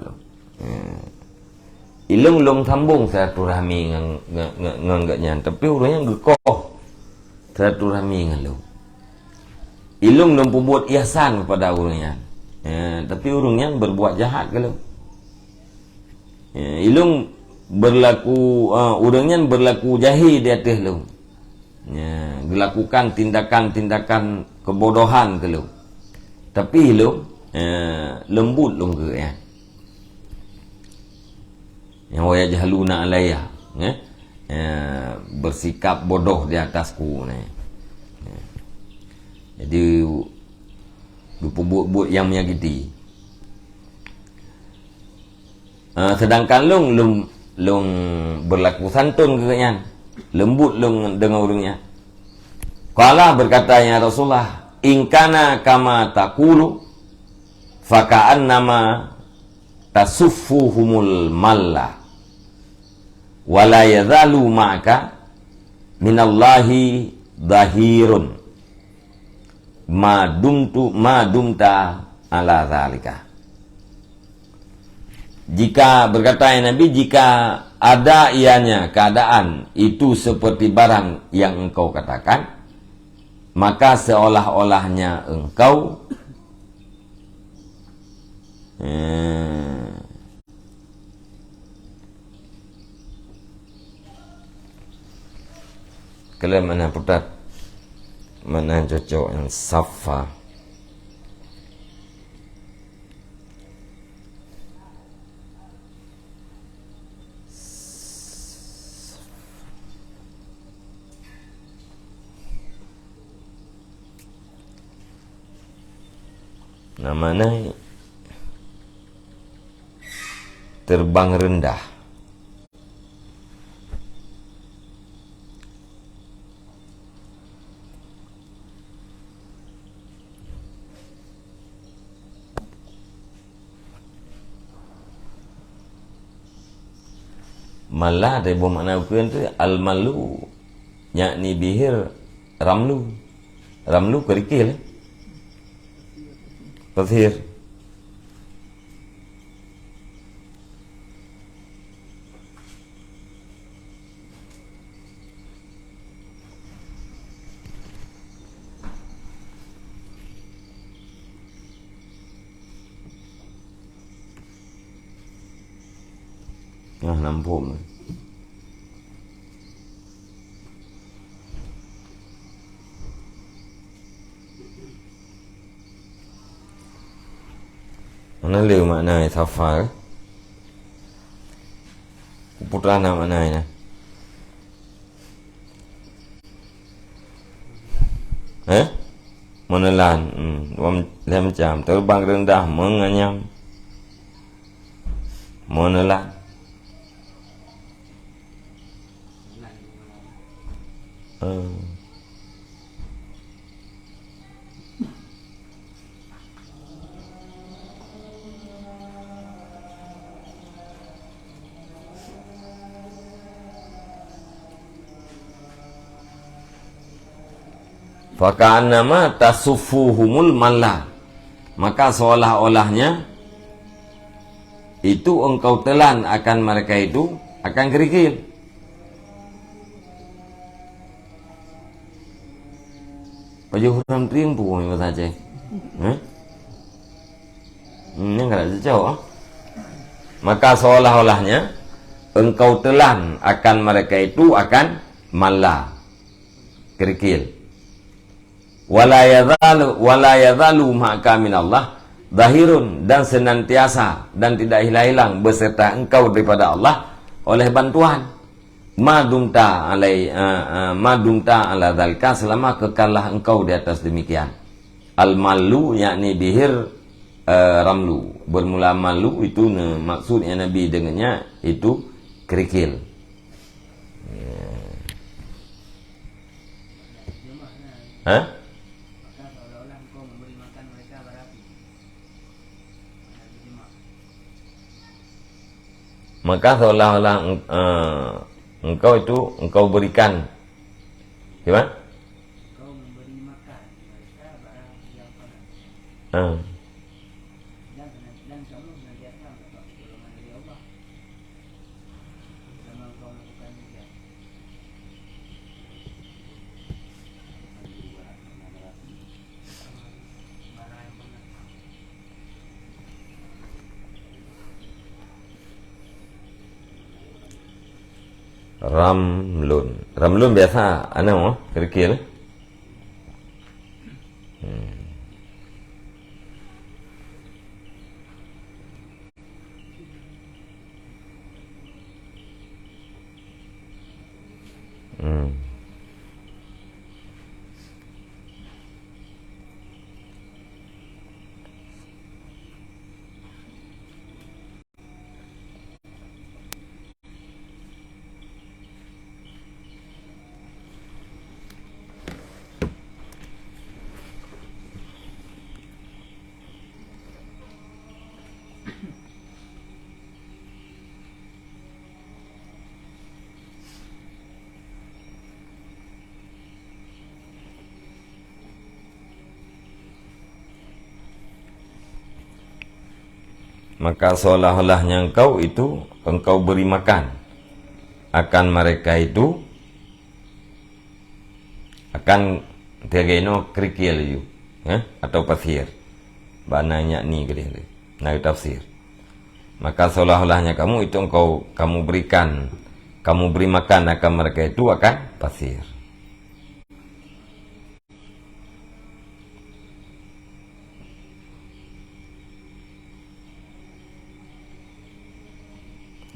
Ya. Ilôn lôn sambong silaturahmi ngon, ngon, ngon, ngon geuhnyan, tapi ureuëng nyan geukoh silaturahmi ngon lôn. Ilôn lôn peubuet ihsan kepada ureuëng nyan, ya, tapi ureuëng nyan berbuat jahat keu lôn. Ya, ilôn berlaku, eh, ureuëng nyan berlaku jahé di ateueh lôn. Ya, gelakukan tindakan-tindakan kebodohan keu lôn. Tapi lôn, eh, lembut lôn keu geuhnyan. Nyang wa yajhaluna alayya, eh? Eh, bersikap bodoh di atasku, nah. Eh. Jadi, geupeubuet-buet nyang menyakiti. Eh, sedangkan lôn, lôn, lôn berlaku santun keu geuhnyan, lembut lôn deungon ureuëng nyan. Qala, berkata, "Ya Rasulullah, in kana kama taqulu, fa ka'annama tasuffuhumul malla, wa la yazalu ma'aka, minallahi dhahirun ma dumtu, ma dumta ala zalika. Jika, berkata Nabi, jika ada ianya keadaan itu seperti barang yang engkau katakan, maka seolah-olahnya engkau, eh, kalian mana putat, mana cocok yang safa. Nama nai terbang rendah. Mala dari buah makna ukun tu al-malu, yakni bihir ramlu. Ramlu kerikil, eh? Pasir. Nah, nampung. Mana le makna safa? Kuputra na makna na. Eh? Menelan. Hmm. Dua, lhèe macam. Terbang rendah, menganyam. Menelan. Eh. Faka'annama tasuffuhumul malla. Maka seolah-olahnya itu engkau telan akan mereka itu akan kerikil. Pajoh ureueng trieng pu bahasa Aceh. Hah? Hmm, nyang kada cocok, ah. Maka seolah-olahnya engkau telan akan mereka itu akan malla, kerikil. Wala yazalu, wala yazalu ma'aka minallah zahirun, dan senantiasa dan tidak hilang-hilang beserta engkau daripada Allah oleh bantuan. Ma dumta alai, eh, eh, ma dumta ala dzalika, selama kekallah engkau di atas demikian. Al-mallu yakni bihir, eh, ramlu. Bermula malu itu ne, maksudnya Nabi dengannya itu kerikil. Ya. Hah? Maka seolah-olah eng-, eh, engkau itu, engkau berikan. Gimana? Ah. Ramlun. Ramlun biasa, anu, kerikil. Hmm. Hmm. Maka seolah-olah nyang kau itu engkau beri makan akan mereka itu, akan tiagaino kerikil ju, eh, atau pasir. Bana nyak ni keudeh lé. Na tafsir. Maka seolah-olahnya kamu itu engkau, kamu berikan, kamu beri makan akan mereka itu akan pasir.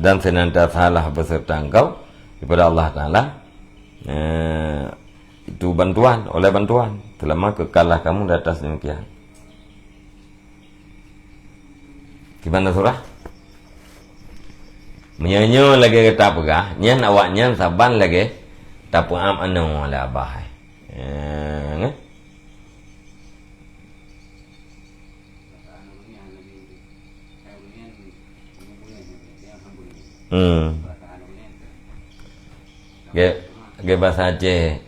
Dan senantiasa lah beserta engkau daripada Allah Ta'ala, eh, itu bantuan, oleh bantuan, selama kekallah kamu di atas demikian. Gimana surah? Meunyoe lagée gata peugah, nyan awaknyan saban lagée tapeuam anoe lé abah. Eh, ngeh? Hmm. Ge, ge bahasa Aceh,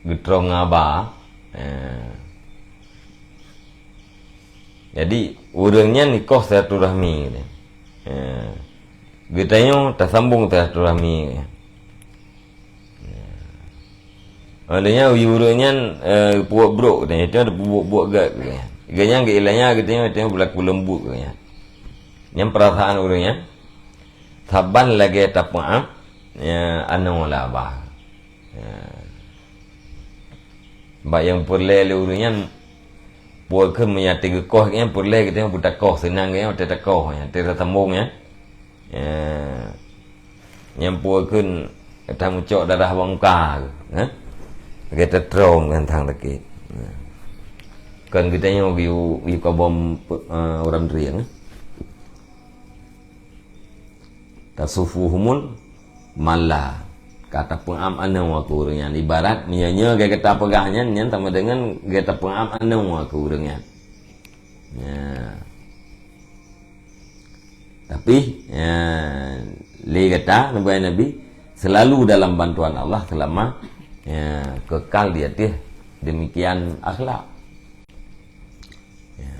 geutrong aba. Eh. Jadi, ureuëng nyan nikoh silaturahmi. Eh. Geutanyoe tasambong silaturahmi. Maksudnya, ureuëng nyan, eh, peubuet brok, geutanyoe, geutanyoe peubuet brok geuh, geutanyoe. Geutanyoe geuilanya, geutanyoe, geutanyoe berlaku lembut, geutanyoe. Nyan perasaan ureuëng nyan, saban lagée tapeuam, ya, anoe lé abah. Ya. Bak nyang peureulée lé ureuëng nyan, pue kheun meunyo teuh geukoh nyan peureulée geutanyoe beutakoh, seunang geutanyoe teuh takoh nyan, teuh tasambong nyan. Ya. Nyang pue kheun gata meucok darah bak muka, eh? Lagée teutrong ngon thang sakét. Kon geutanyoe geuyue, geuyue kabom, eh, ureuëng rieng, eh? Tasufuhumul mala. Ka tapeuam anoe keu ureuëng nyan. Ibarat meunyoe nyoe gata peugah nyan, nyan sama dengan gata peuam anoe keu ureuëng nyan. Ya. Tapi, ya, lé gata, neuba Nabi, selalu dalam bantuan Allah selama, ya, kekal di ateueh demikian akhlak. Ya.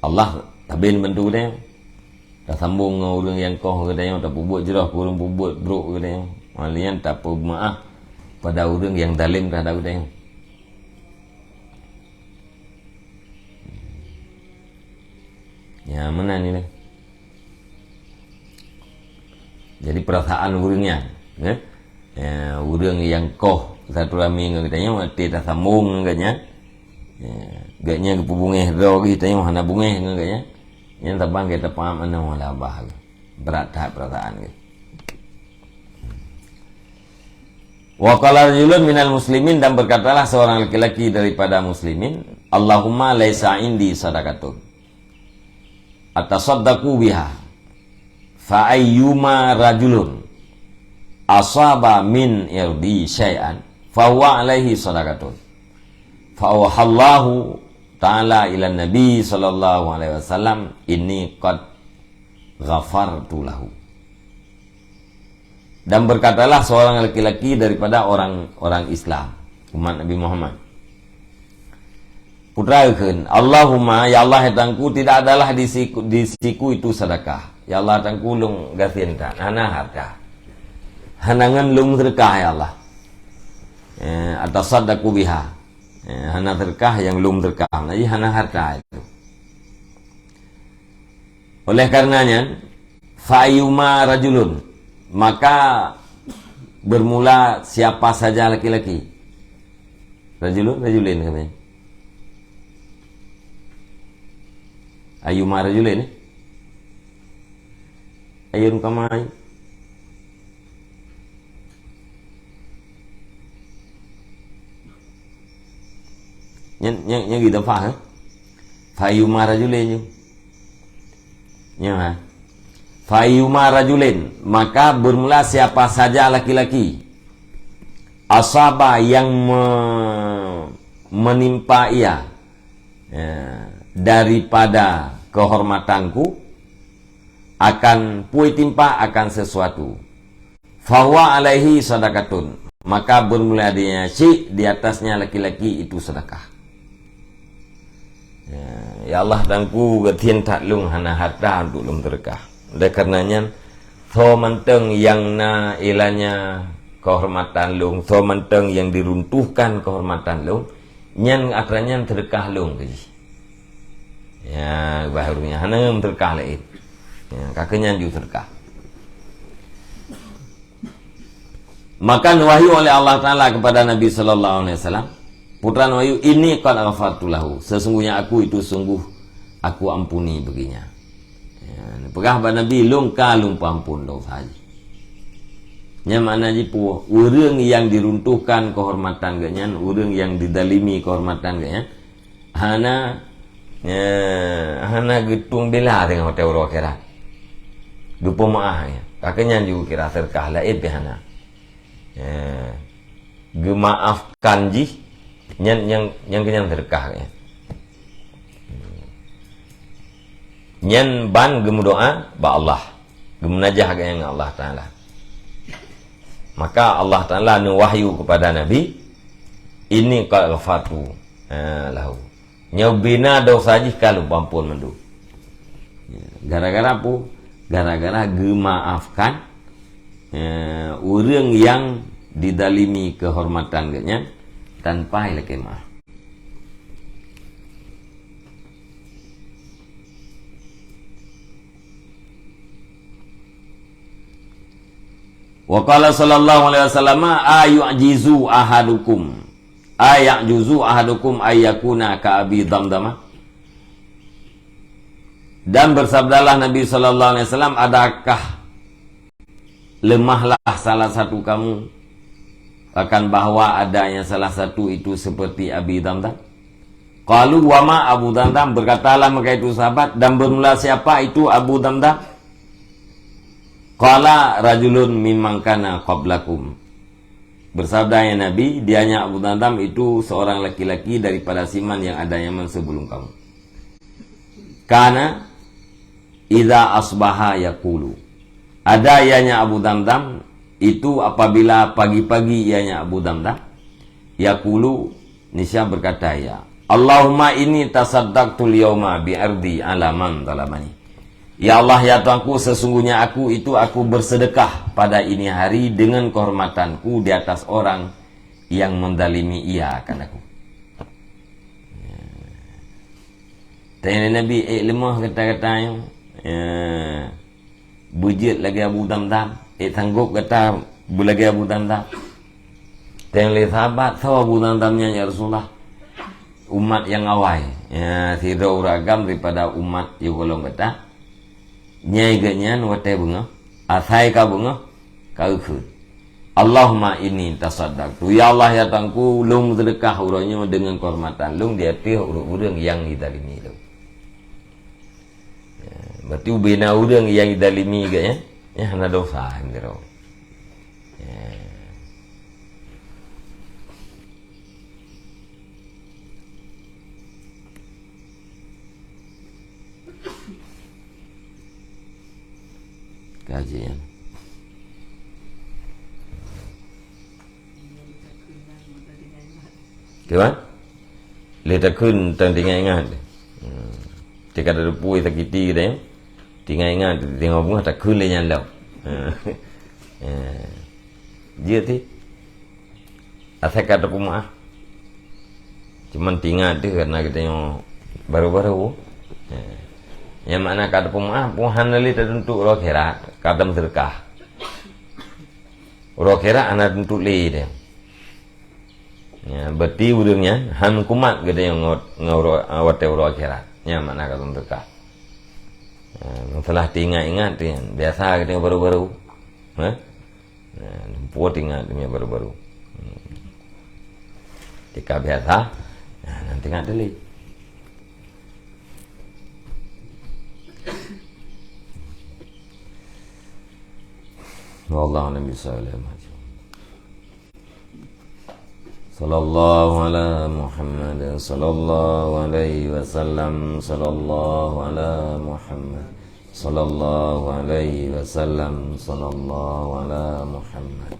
Allah taben bantu geutanyoe. Tasambong ngon ureuëng nyang koh geutanyoe, tapeubuet jroh keu ureuëng peubuet brok geutanyoe. Ngon lé nyan tapeumeuáh pada ureuëng nyang dalem terhadap geutanyoe. Ya, meunan nilai. Jadi, perasaan ureuëng nyan, eh? Ya, ureuëng nyang koh silaturahmi ngon geutanyoe, watée tasambong ngon geuhnyan, ya, geuhnyan geupeubungéh droe geutanyoe hana bungéh ngon geuhnyan, nyan saban gata peuam anoe lé abah geuh. Brat that perasaan geuh. Wa qala rajulun minal muslimin, dan berkatalah seorang laki-laki daripada muslimin, "Allahumma laisa indi sadaqatun atasaddaqu biha, fa ayyuma rajulun asaba min irdi syai'an, fa huwa alaihi sadaqatun." Fa auhallahu ta'ala ila Nabi sallallahu alaihi wasallam, "Inni qad ghafartu lahu." Dan berkatalah seorang laki-laki daripada orang-orang Islam, umat Nabi Muhammad, peugah kheun, "Allahumma, ya Allah, ya Tuhanku, tidak adalah di siku, di siku itu sedekah." Ya Allah, Tuhanku, lôn gasien that, hana harta. Hana ngon lôn sedekah, ya Allah. Eh, atasaddaqu biha. Eh, hana sedekah nyang lôn sedekah. Jadi, hana harta itu. Oleh karenanya, fa ayyuma rajulun, maka bermula siapa saja laki-laki. Rajulun, rajulin katanya. Ayyuma rajulin, eh? Ayun kamai. Nyan, nyan, nyan geutanyoe faham, eh? Fa ayyuma rajulin nyoe. Nyoe, ha. Fa ayyuma rajulin, maka bermula siapa saja laki-laki, asaba, yang me-, menimpa ia, ya, daripada kehormatanku, akan peue timpa akan sesuatu. Fahuwa alaihi sadaqatun, maka bermula dia cit di atasnya laki-laki itu sedekah. Ya, Ya Allah, Tuhanku, geuthien that lôn hana hareuta untuk lôn seudeukah. Oleh kareuna nyan, soe mantong nyang na ilanya keuhormatan lôn, soe mantong nyang diruntuhkan keuhormatan lôn, nyan atra nyan seudeukah lôn keu jih. Ya, bah ureuëng nyan hana meuseudeukah laén. Ya, ka keuh nyan ju seudeukah. Maka neuwahyu oleh Allah Taala kepada Nabi sallallahu alaihi wasallam, putra neuwahyu, "Inni qad ghafartu lahu." Sesungguhnya aku itu sungguh aku ampuni baginya. Ya, neupeugah bak Nabi, "Lôn ka lôn peuampon dosa jih." Nyan makna jih peue? Ureuëng nyang diruntuhkan keuhormatan geuhnyan, ureuëng nyang didalimi keuhormatan geuhnyan, hana, eh, hana geutueng bela teungoh watée uroe akhirat. Geupeumaáh nyan. Ka keuh nyan ju kira seudeukah laén pih hana. Eh, geumaafkan jih, nyan, nyan, nyan keuh nyan seudeukah nyan. Nyan ban geumeudoá bak Allah, geumeunajah geuhnyan ngon Allah Taala. Maka Allah Taala neuwahyu kepada Nabi, "Inni qad ghafartu, eh, lahu." Nyoe bina dosa jih ka lôn peuampon mandum. Gara-gara peue? Gara-gara geumaafkan, eh, ureuëng nyang didalimi keuhormatan geuhnyan tanpa ilakée maaf. Wa qala sallallahu alaihi wasallam, "A yu'jizu ahadukum, a ya'juzu ahadukum ay yakuna ka Abi Damdamah?" Dan bersabdalah Nabi sallallahu alaihi wasallam, "Adakah lemahlah salah satu kamu akan bahwa adanya salah satu itu seperti Abi Damdam?" Qalu, "Wa ma Abu Damdam?" Berkatalah mereka itu sahabat, "Dan bermula siapa itu Abu Damdam?" Qala, "Rajulun mimman kana qablakum." Bersabda ya Nabi, "Dianya Abu Damdam itu seorang laki-laki daripada siman yang ada zaman sebelum kamu. Kana idza asbaha yaqulu." Ada ianya Abu Damdam itu apabila pagi-pagi ianya Abu Damdam, yaqulu, niscaya berkata ia, "Allahumma inni tasaddaqtul yauma bi ardi ala man zalamani." Ya Allah, ya Tuhanku, sesungguhnya aku itu aku bersedekah pada ini hari dengan kehormatanku di atas orang yang mendalimi ia akan aku. Tanya Nabi, "Eh, lemah kata-kata nyoe. Eh, beujeuet lagée Abu Damdam. Eh, sanggob gata beulagée Abu Damdam." Teuntèe lé sahabat, "Soe Abu Damdam nyan, ya Rasulullah?" "Umat nyang awai. Ya, sidroe ureuëng agam daripada umat yue gohlom gata. Nyai geuhnyan watée beungoh, asai ka beungoh, ka eukheun, 'Allahumma inni tasaddaqtu.'" Ya Allah, ya Tuhanku, lôn meuseudeukah uroe nyoe deungon keuhormatan lôn di ateueh ureuëng-ureuëng nyang jidalimi lôn. Ya, berarti ubena ureuëng nyang jidalimi geuh, ya? Ya, hana dosa, hana dosa. Ya. Kaji, ya. Kiban? Lé takheun tan teuingat-ingat. Hmm. Tika ada pui sakiti deh. Teuingat-ingat, teuingat bunga takheun lé nyan lom. Ha. Ha. Jeuet ti. Asai ka teupeumaah. Cuman teuingat teuh karena geutanyoe baru-baru. Ha. Nyang makna ka teupeumaah, pun hana lé tatuntuk uroe akhirat, ka teuseudeukah. Uroe akhirat hana tuntuk lé deh. Ya, berarti ureuëng nyan han kumat geutanyoe ngon, ngon uroe, watée uroe akhirat. Nyan makna ka teuseudeukah. Ha, masalah teuingat-ingat tu nyan. Biasa geutanyoe baru-baru. Ha? Nah, lumpoe teuingat teumé baru-baru. Hmm. Tika biasa, nah, nan teuingat teuh lé. Wallahu a'lam bishawab. Sallallahu ala Muhammad, sallallahu alaihi wasallam, sallallahu ala Muhammad. Sallallahu alaihi wasallam, sallallahu ala Muhammad.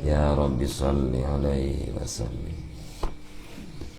Ya Rabbi salli alaihi wasallim.